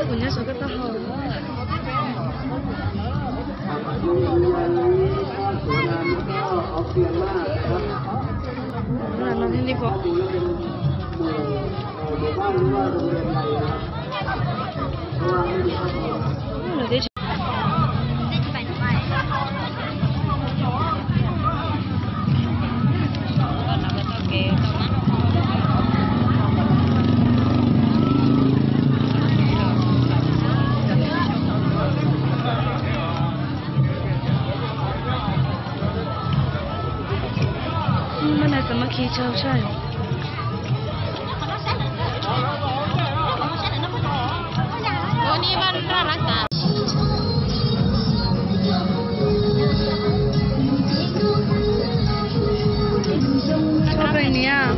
Kuv nyob saum koj taub hau. No thiaj li pom. Mab na txawm mab khi tsaug tshaj. Txhob pheej nias.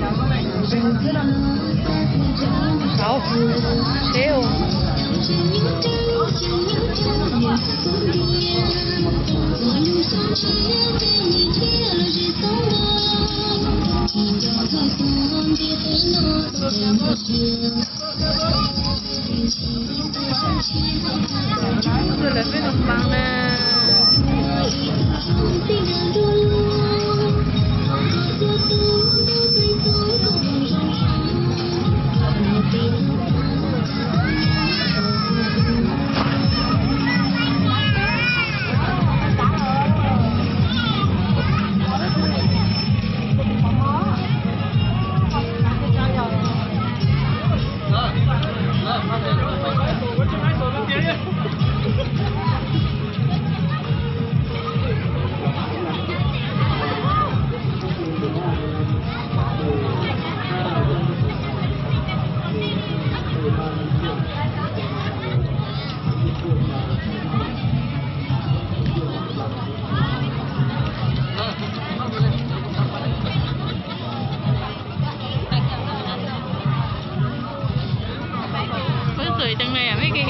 Tau, seb. Lawv peb noj pas na. Peb qw teev ne, meb kev